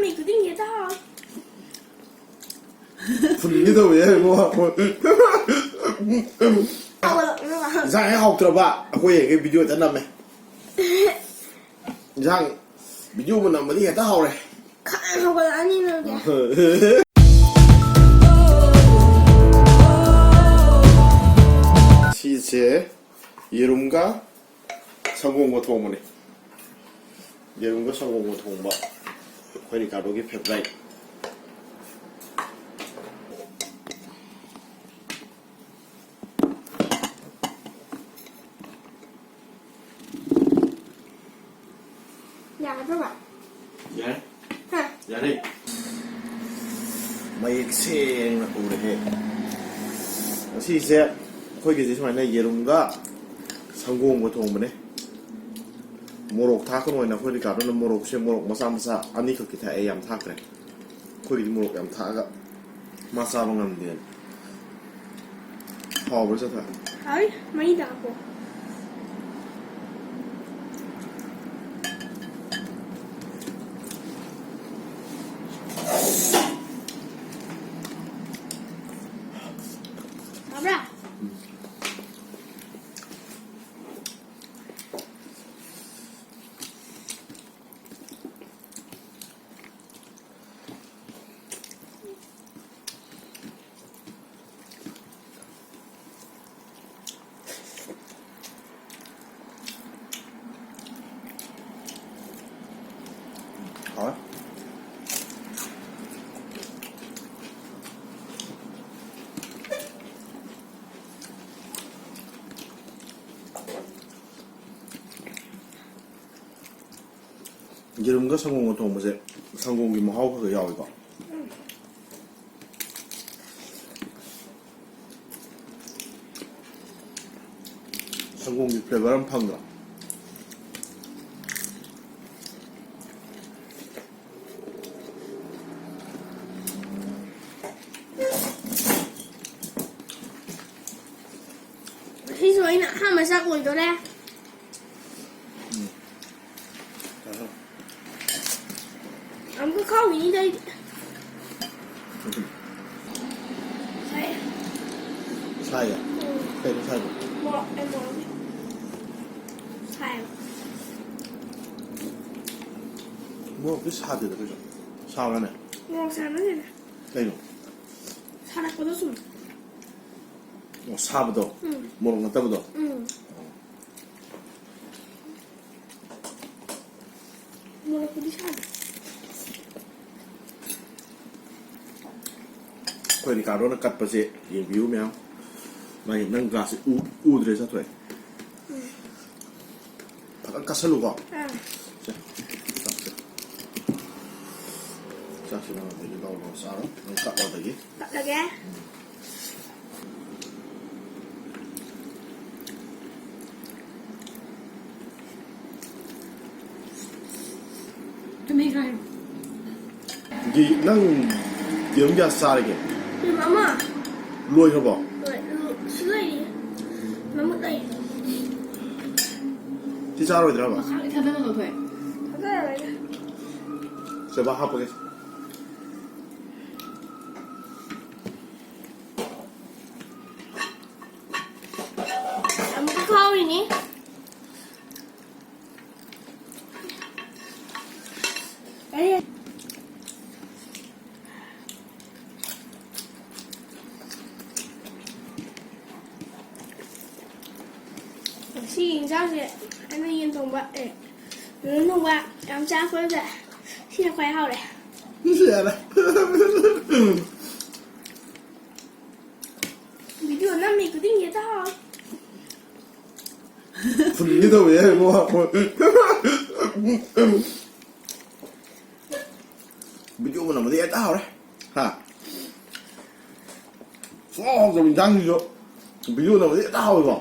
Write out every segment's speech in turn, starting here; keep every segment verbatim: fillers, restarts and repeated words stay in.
ꯅꯨꯃꯤꯠ ꯈꯨꯗꯤꯡꯒꯤ ꯍꯦꯛꯇ ꯍꯥꯎꯋꯦ꯫ ꯐꯨꯟꯒꯦ ꯇꯧꯋꯦ ꯏꯕꯣ꯫ ꯍꯥꯎꯒꯠꯂꯛꯅꯕ꯫ ꯏꯟꯁꯥꯡ ꯍꯦꯛ ꯍꯥꯎꯇ꯭ꯔꯕ ꯑꯩꯈꯣꯏ ꯍꯦꯛ ꯚꯤꯗꯤꯑꯣ ꯍꯦꯛꯇ ꯅꯝꯃꯦ꯫ ꯏꯟꯁꯥꯡ ꯚꯤꯗꯤꯑꯣꯕꯨ ꯅꯝꯃꯗꯤ ꯍꯦꯛꯇ ꯍꯥꯎꯔꯦ꯫ ꯈꯪ ꯍꯧꯒꯠꯂꯛꯑꯅꯤ ꯅꯪꯗꯤ꯫ ꯁꯤꯁꯦ ꯌꯦꯔꯨꯝꯒ ꯁꯪꯒꯣꯝꯒ ꯊꯣꯡꯕꯅꯦ꯫ ꯌꯦꯔꯨꯝꯒ ꯁꯪꯒꯣꯝꯒ ꯊꯣꯡꯕ ꯑꯩꯈꯣꯏ ꯔꯤꯀꯥꯔꯗꯣꯒꯤ ꯐꯦꯚꯔꯥꯏꯠ꯫ ꯌꯥꯔꯕ? ꯌꯥꯔꯦ꯫ ꯍꯥ? ꯌꯥꯔꯦ꯫ ꯃꯌꯦꯛ ꯁꯦꯡꯅ ꯎꯔꯦꯍꯦ꯫ ꯉꯁꯤꯁꯦ ꯑꯩꯈꯣꯏꯒꯤꯁꯦ ꯁꯨꯃꯥꯏꯅ ꯌꯦꯔꯨꯝꯒ ꯁꯪꯒꯣꯝꯒ ꯊꯣꯡꯕꯅꯦ꯫ ꯃꯣꯔꯣꯛ ꯊꯥꯛꯀꯅꯣ ꯍꯥꯏꯅ ꯑꯩꯈꯣꯏ ꯔꯤꯀꯥꯔꯗꯣꯅ ꯃꯣꯔꯣꯛꯁꯦ, ꯃꯣꯔꯣꯛ ꯃꯆꯥ ꯃꯆꯥ ꯑꯅꯤꯈꯛꯀꯤ ꯊꯥꯛꯑꯦ, ꯌꯥꯝ ꯊꯥꯛꯇ꯭ꯔꯦ꯫ ꯑꯩꯈꯣꯏꯒꯤꯗꯤ ꯃꯣꯔꯣꯛ ꯌꯥꯝ ꯊꯥꯛꯑꯒ ꯃꯥ ꯆꯥꯕ ꯉꯝꯗꯦꯅ꯫ ꯍꯥꯎꯕ꯭ꯔꯥ, ꯆꯠꯊ? ꯍꯥꯎꯏ, ꯃꯍꯤ ꯇꯥꯛꯄꯣ꯫ ꯍꯥꯎꯕ꯭ꯔꯥ? ꯍꯥꯎꯋꯦ꯫ ꯌꯦꯔꯨꯝꯒ ꯁꯪꯒꯣꯝꯒ ꯊꯣꯡꯕꯁꯦ ꯁꯪꯒꯣꯝꯒꯤ ꯃꯍꯥꯎ ꯈꯔ ꯈꯔ ꯌꯥꯎꯋꯤꯀꯣ꯫ ꯁꯪꯒꯣꯝꯒꯤ ꯐ꯭ꯂꯦꯕꯔ ꯑꯃ ꯐꯪꯗ꯭ꯔꯣ? ꯁꯤꯁꯨ ꯑꯩꯅ ꯑꯍꯥꯟꯕ ꯆꯥꯛ ꯑꯣꯏꯗꯣꯔꯦ꯫ ꯑꯃꯨꯛꯀ ꯈꯥꯎꯈꯤꯅꯤꯗ ꯑꯩꯗꯤ꯫ ꯁꯥꯏ꯫ ꯁꯥꯏꯌꯦ? ꯎꯝ꯫ ꯀꯩꯅꯣ ꯁꯥꯏꯕꯣ? ꯃꯣꯔꯣꯛ, ꯑꯩ ꯃꯣꯔꯣꯛ꯫ ꯁꯥꯏꯌꯦꯕ꯫ ꯃꯣꯔꯣꯛꯇꯤ ꯁꯥꯗꯦꯗ ꯀꯩꯁꯨ꯫ ꯁꯥꯕ꯭ꯔꯥꯅꯦ? ꯃꯣꯔꯣꯛ ꯁꯥꯕ ꯅꯠꯇꯦꯗ꯫ ꯀꯩꯅꯣ? ꯁꯥꯔꯛꯄꯗꯣ ꯁꯨꯝ꯫ ꯑꯣ, ꯁꯥꯕꯗꯣ? ꯎꯝ꯫ ꯃꯣꯔꯣꯛ ꯅꯠꯇꯕꯗꯣ? ꯎꯝ꯫ ꯃꯣꯔꯣꯛꯄꯨꯗꯤ ꯁꯥꯗꯦ꯫ ꯑꯩꯈꯣꯏ ꯔꯤꯀꯥꯔꯗꯣꯅ ꯀꯠꯄꯁꯦ ꯌꯦꯡꯕꯤꯌꯨ ꯃꯌꯥꯝ꯫ ꯃꯥꯒꯤ ꯅꯪ ꯒ꯭ꯂꯥꯁꯁꯦ ꯎ-, ꯎꯗ꯭ꯔꯦ ꯆꯠꯊꯣꯛꯑꯦ꯫ ꯎꯝ꯫ ꯐꯖꯅ ꯀꯠꯁꯜꯂꯨꯀꯣ꯫ ꯑꯥ꯫ ꯁꯦ, ꯆꯥꯛꯁꯦ꯫ ꯆꯥꯛꯁꯦ ꯅꯪ ꯑꯗꯒꯤ ꯂꯧꯔꯣ, ꯆꯥꯔꯣ꯫ ꯅꯪ ꯀꯠꯂꯣ ꯑꯗꯒꯤ꯫ ꯀꯠꯂꯒꯦ꯫ ꯇꯨꯝꯃꯦ ꯍꯥꯏꯔꯣ꯫ ꯒꯤ-, ꯅꯪ ꯌꯦꯔꯨꯝ ꯀꯌꯥ ꯆꯥꯔꯒꯦ? ꯌꯦꯔꯨꯝ ꯑꯃ꯫ ꯂꯣꯏꯈ꯭ꯔꯕꯣ? ꯂꯣꯏ-, ꯂꯣ-, ꯁꯤ ꯂꯩꯔꯤ꯫ ꯃꯃꯨꯠ ꯂꯩꯔꯤ꯫ ꯁꯤ ꯆꯥꯔꯣꯏꯗ꯭ꯔꯕ? ꯃꯈꯥ ꯂꯣꯏ ꯊꯥꯗꯅ ꯂꯧꯊꯣꯛꯑꯦ꯫ ꯊꯥꯗꯔꯔꯣꯏꯗ꯫ ꯁꯦ, ꯕꯥ ꯍꯥꯞꯄꯒꯦ꯫ ꯑꯃꯨꯛꯀ ꯈꯥꯎꯔꯤꯅꯤ꯫ ꯑꯩ ꯉꯁꯤ ꯌꯦꯟꯁꯥꯡꯁꯦ ꯑꯩꯅ ꯌꯦꯟ ꯊꯣꯡꯕ, ꯑꯦ, ꯌꯦꯔꯨꯝ ꯊꯣꯡꯕ ꯌꯥꯝ ꯆꯥꯔꯛꯄꯗꯨꯗ ꯁꯤꯅ ꯈ꯭ꯋꯥꯏ ꯍꯥꯎꯔꯦ꯫ ꯌꯥꯔꯦ꯫ ꯚꯤꯗꯤꯑꯣ ꯅꯝꯃꯤ ꯈꯨꯗꯤꯡꯒꯤ ꯍꯦꯛꯇ ꯍꯥꯎꯋꯦ꯫ ꯐꯨꯟꯒꯦ ꯇꯧꯋꯦ ꯍꯥꯏꯕ ꯋꯥ꯫ ꯚꯤꯗꯤꯑꯣ ꯅꯝꯕꯗꯤ ꯍꯦꯛꯇ ꯍꯥꯎꯔꯦ꯫ ꯍꯥ? ꯁꯨꯡꯍꯥꯎ ꯍꯥꯎꯇꯕ ꯏꯟꯖꯥꯡꯁꯤꯁꯨ ꯚꯤꯗꯤꯑꯣ ꯅꯝꯕꯗꯤ ꯍꯦꯛꯇ ꯍꯥꯎꯋꯦꯀꯣ꯫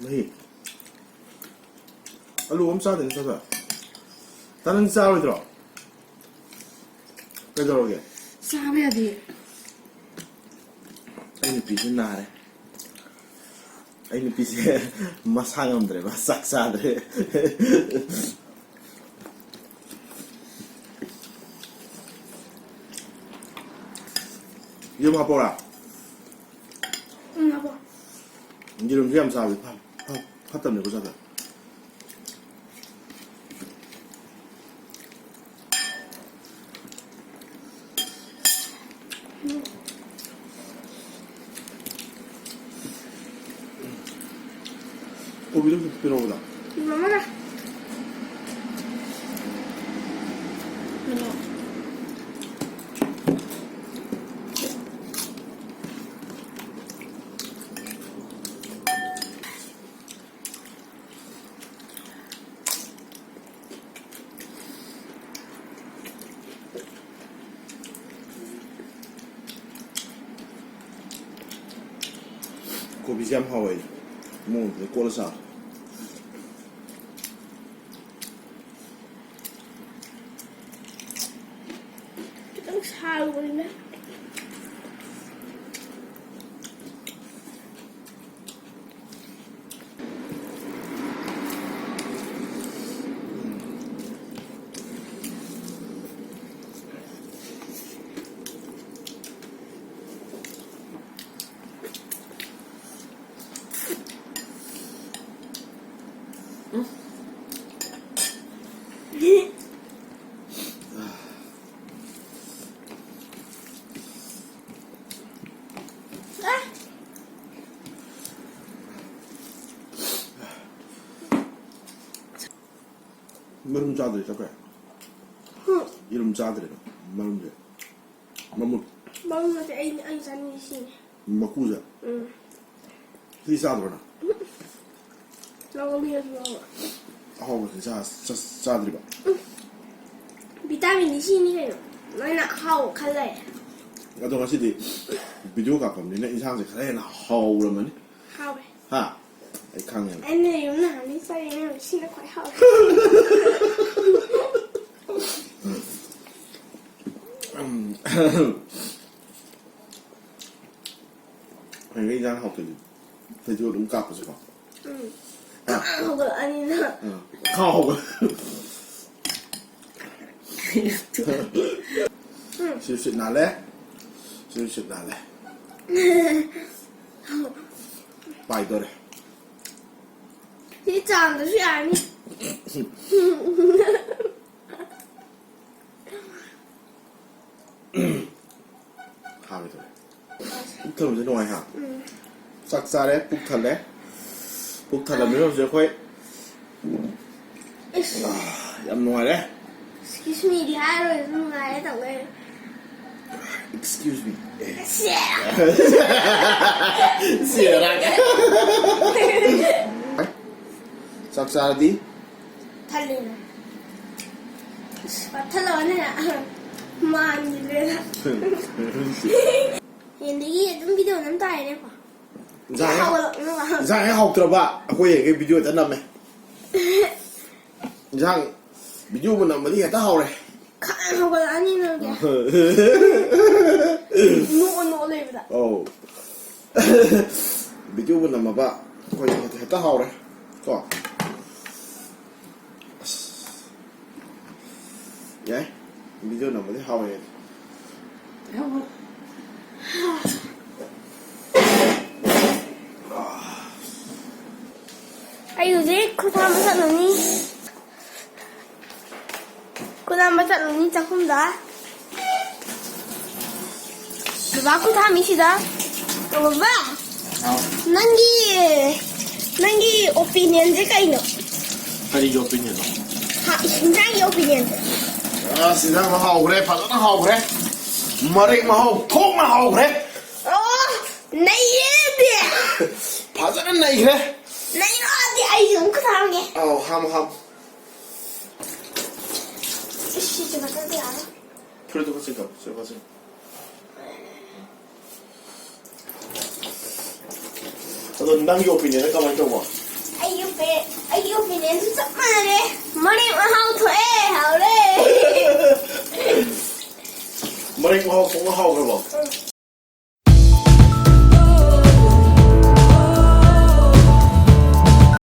ꯃꯍꯤ꯫ ꯑꯂꯨ ꯑꯃ ꯆꯥꯗꯣꯏꯅꯤ ꯆꯠꯊꯣꯏ꯫ ꯇꯥ, ꯅꯪ ꯆꯥꯔꯣꯏꯗ꯭ꯔꯣ? ꯀꯩꯗꯧꯔꯒꯦ? ꯆꯥꯕ ꯌꯥꯗꯦ꯫ ꯑꯩ ꯅꯨꯄꯤꯁꯦ ꯅꯥꯔꯦ꯫ ꯑꯩ ꯅꯨꯄꯤꯁꯦ ꯃꯁꯥ ꯉꯝꯗ꯭ꯔꯦꯕ, ꯆꯥꯛ ꯆꯥꯗ꯭ꯔꯦ꯫ ꯌꯦꯔꯨꯝ ꯍꯥꯞꯄꯧꯔꯥ? ꯎꯝ, ꯍꯥꯞꯄꯣ꯫ ꯌꯦꯔꯨꯝꯁꯦ ꯌꯥꯝ ꯆꯥꯕꯗꯤ ꯐ-, ꯐ-, ꯐꯠꯇꯕꯅꯦꯀꯣ ꯆꯥꯗ꯫ ꯀꯣꯕꯤꯗꯣ ꯈꯤꯇ ꯄꯤꯔꯛꯑꯣꯗ꯫ ꯃꯃꯥꯅ꯫ ꯀꯩꯅꯣ? ꯀꯣꯕꯤꯁꯦ ꯌꯥꯝ ꯍꯥꯎꯋꯦ꯫ ꯃꯑꯣꯡꯗ ꯀꯣꯠꯂ ꯆꯥꯕ꯫ ꯈꯤꯇꯪ ꯁꯥꯔꯨꯕꯅꯤꯅ꯫ ꯃꯔꯨꯝ ꯆꯥꯗ꯭ꯔꯦ ꯆꯠꯈ꯭ꯔꯦ꯫ ꯍꯨꯝ꯫ ꯌꯦꯔꯨꯝ ꯆꯥꯗ꯭ꯔꯦ꯫ ꯃꯔꯨꯝꯁꯦ꯫ ꯃꯃꯨꯠ꯫ ꯃꯔꯨꯝ ꯅꯠꯇꯦ, ꯑꯩ, ꯑꯩ ꯆꯥꯅꯤꯡꯉꯤ ꯁꯤꯅꯤ꯫ ꯃꯀꯨꯁꯦ꯫ ꯎꯝ꯫ ꯁꯤ ꯆꯥꯗ꯭ꯔꯣ ꯅꯪ? ꯂꯧꯔꯣ, ꯃꯤ ꯑꯗꯨ ꯂꯧꯔꯣ꯫ ꯑꯍꯥꯎꯕꯁꯦ ꯆꯥ-, ꯆꯥ-, ꯆꯥꯗ꯭ꯔꯤꯕ? ꯎꯝ꯫ ꯚꯤꯇꯥꯃꯤꯟꯗꯤ ꯁꯤꯅꯤ ꯀꯩꯅꯣ꯫ ꯅꯣꯏꯅ ꯑꯍꯥꯎꯕ ꯈꯜ ꯂꯩ꯫ ꯑꯗꯣ ꯉꯁꯤꯗꯤ ꯚꯤꯗꯤꯑꯣ ꯀꯥꯞꯄꯝꯅꯤꯅ ꯏꯟꯁꯥꯡꯁꯦ ꯈꯔ ꯍꯦꯟꯅ ꯍꯥꯎꯔꯝꯃꯅꯤ꯫ ꯍꯥꯎꯋꯦ꯫ ꯍꯥ? ꯑꯩ ꯈꯪꯉꯦꯕ꯫ ꯑꯩꯅ ꯌꯨꯝ ꯅꯍꯥꯟꯗꯩ ꯆꯥꯔꯤ ꯃꯌꯥꯝ ꯁꯤꯅ ꯈ꯭ꯋꯥꯏ ꯍꯥꯎꯋꯦ꯫ ꯍꯌꯦꯡ ꯏꯟꯖꯥꯡ ꯍꯥꯎꯇ꯭ꯔꯗꯤ ꯐꯤꯗꯤꯑꯣ ꯑꯗꯨꯝ ꯀꯥꯞꯄꯁꯤꯀꯣ꯫ ꯎꯝ꯫ ꯍꯧꯒꯠꯂꯛꯑꯅꯤꯅ꯫ ꯎꯝ꯫ ꯈꯥꯎꯕ꯫ ꯁꯤ ꯁꯤꯠ ꯅꯥꯜꯂꯦ꯫ ꯁꯤ ꯁꯤꯠ ꯅꯥꯜꯂꯦ꯫ ꯄꯥꯏꯗꯣꯔꯦ꯫ ꯁꯤ ꯆꯥꯝꯗ꯭ꯔꯁꯨ ꯌꯥꯔꯅꯤ꯫ ꯍꯥꯎꯔꯦ ꯇꯧꯔꯦ꯫ ꯄꯨꯛ ꯊꯟꯕꯁꯦ ꯅꯨꯡꯉꯥꯏ ꯍꯥ꯫ ꯆꯥꯛ ꯆꯥꯔꯦ ꯄꯨꯛ ꯊꯜꯂꯦ꯫ ꯄꯨꯛ ꯊꯜꯂꯕꯅꯤꯅ ꯍꯧꯖꯤꯛ ꯑꯩꯈꯣꯏ ꯏꯁ꯫ ꯌꯥꯝ ꯅꯨꯡꯉꯥꯏꯔꯦ꯫ Excuse meꯗꯤ ꯍꯥꯏꯔꯣꯏ ꯅꯨꯡꯉꯥꯏꯔꯦ ꯇꯧ ꯂꯩꯔꯦ꯫ Excuse me꯫ ꯁꯦ꯫ ꯁꯤꯔꯥ꯫ ꯆꯥꯛ ꯆꯥꯔꯗꯤ ꯊꯜꯂꯦꯅ꯫ ꯏꯁ ꯄꯠꯊꯠꯂꯛꯑꯣꯅꯦ꯫ ꯃꯥꯟꯈꯤꯗ꯭ꯔꯦꯗ꯫ ꯌꯦꯟꯗꯒꯤ ꯑꯗꯨꯝ ꯚꯤꯗꯤꯑꯣ ꯑꯗꯨꯝ ꯇꯥꯏꯅꯦꯀꯣ꯫ ꯏꯟꯖꯥꯡ ꯍꯦꯛ ꯍꯧꯒꯠꯂꯛꯅꯕ꯫ ꯏꯟꯖꯥꯡ ꯍꯦꯛ ꯍꯥꯎꯇ꯭ꯔꯕ ꯑꯩꯈꯣꯏ ꯍꯦꯛ ꯚꯤꯗꯤꯑꯣ ꯍꯦꯛꯇ ꯅꯝꯃꯦ꯫ ꯏꯟꯖꯥꯡ ꯚꯤꯗꯤꯑꯣꯕꯨ ꯅꯝꯃꯗꯤ ꯍꯦꯛꯇ ꯍꯥꯎꯔꯦ꯫ ꯈꯪ ꯍꯧꯒꯠꯂꯛꯑꯅꯤ ꯅꯪꯗꯤ꯫ ꯅꯣꯛꯑ ꯅꯣꯛꯑ ꯂꯩꯕꯗ꯫ ꯑꯧ꯫ ꯚꯤꯗꯤꯑꯣꯕꯨ ꯅꯝꯃꯕ ꯑꯩꯈꯣꯏ ꯍꯦꯛꯇ ꯍꯥꯎꯔꯦ꯫ ꯀꯣ꯫ ꯑꯁ꯫ ꯌꯥꯏ꯫ ꯚꯤꯗꯤꯑꯣ ꯅꯝꯕꯗꯤ ꯍꯥꯎꯋꯦ꯫ ꯑꯩ ꯍꯧꯖꯤꯛ ꯈꯨꯠ ꯍꯥꯝꯕ ꯆꯠꯂꯨꯅꯤ꯫ ꯈꯨꯠ ꯍꯥꯝꯕ ꯆꯠꯂꯨꯅꯤ ꯆꯥꯛꯈꯨꯝꯗ꯫ ꯕꯕꯥ ꯈꯨꯠ ꯍꯥꯝꯃꯤ ꯁꯤꯗ꯫ ꯕꯕꯥ, ꯅꯪꯒꯤ, ꯅꯪꯒꯤ opinionꯁꯦ ꯀꯩꯅꯣ? ꯀꯔꯤꯒꯤ opinionꯅꯣ? ꯍꯥ, ꯏꯟꯖꯥꯡꯒꯤ opinionꯁꯦ꯫ ꯑꯁ, ꯏꯟꯖꯥꯡ ꯍꯥꯎꯈ꯭ꯔꯦ, ꯐꯖꯅ ꯍꯥꯎꯈ꯭ꯔꯦ꯫ ꯃꯔꯦꯛ ꯃꯍꯥꯎ ꯊꯣꯛꯅ ꯍꯥꯎꯈ꯭ꯔꯦ꯫ ꯑꯣ, ꯅꯩꯌꯦꯗꯤ꯫ ꯐꯖꯅ ꯅꯩꯈ꯭ꯔꯦ꯫ ꯅꯩꯔꯛꯑꯗꯤ ꯑꯩꯁꯨ ꯑꯃꯨꯛ ꯈꯨꯠ ꯍꯥꯝꯒꯦ꯫ ꯑꯧ, ꯍꯥꯝꯃꯣ, ꯍꯥꯝꯃꯣ꯫ ꯏꯁ, ꯁꯤꯁꯦ ꯃꯊꯛꯇ ꯌꯥꯔꯣꯏ꯫ ꯐꯨꯔꯤꯠꯇꯨ ꯈꯔ ꯆꯤꯡꯊꯧ, ꯁꯤ ꯈꯔ ꯆꯤꯡ-꯫ ꯑꯗꯣ ꯅꯪꯒꯤ ꯑꯣꯄꯤꯅꯤꯌꯟꯗ ꯀꯃꯥꯏꯅ ꯇꯧꯕ? ꯑꯩꯒꯤ ꯑꯣꯄꯤ ꯑꯩꯒꯤ ꯑꯣꯄꯤꯅꯤꯌꯟꯁꯨ ꯆꯞ ꯃꯥꯟꯅꯔꯦ꯫ ꯃꯔꯦꯛ ꯃꯍꯥꯎ ꯊꯣꯛꯑꯦ, ꯍꯥꯎꯔꯦ꯫ ꯃꯔꯦꯛ ꯃꯍꯥꯎ ꯊꯣꯛꯅ ꯍꯥꯎꯈ꯭ꯔꯕꯣ?